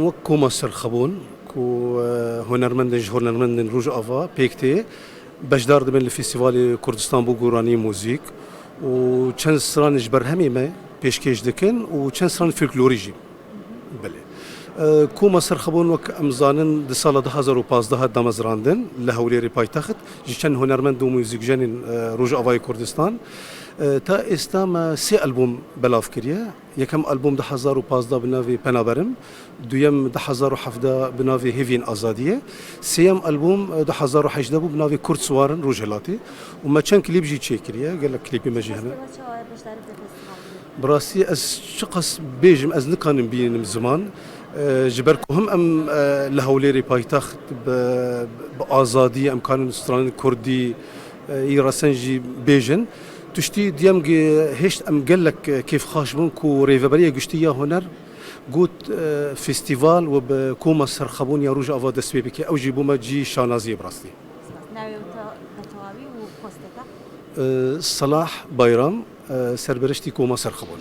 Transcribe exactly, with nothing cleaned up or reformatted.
Wek koma Serxebûn ku, e, hunermendên ji hunermendên Rojava pêk tê, beşdar dibin li Festîvalê Kurdistan bo Goranî Muzîk û çend stranên ji berhemê me pêşkêş dikin û çend stranên folklorî jî. Belê. E, Koma Serxebûn, wek em zanin, di sala du hazar û pazdeh hat damezrandin li Hewlêrê paytext ji çend hunermend û muzîkjenên, e, Rojavayê Kurdistan. E, ta êsta me sê albûm belav kiriye. Yekem albûm du hazar û pazdeh bi navê Penaberim, duyem du hazar û hevdeh bi navê Hêviyên Azadiyê, sêyem albûm, e, du hazar û hejdeh bû bi navê Kurd Siwarin Rojhilatê û me çend klîp jî çêkiriye, gelek klîpê me jî hene. Bi rastî ez çiqas bêjim, ez nikanim bînim ziman. E, ji ber ku him em, e, li Hewlêrê paytext bi, bi azadî em kanin stranên kurdî, e, yî resen jî bêjin. Tiştî diyem ge-, hêşt em gelek, e, kêfxweş bûn ku Rêveberiya Giştî ya Huner got, e, festîval we bi Koma Serxebûn ya Rojava dest pê bike. Ew jî bo me cî şanaziyê bi rastî. Navê te bi tewawî û postê te? E, Selah Bayram, e, serbereştî Koma Serxebûn.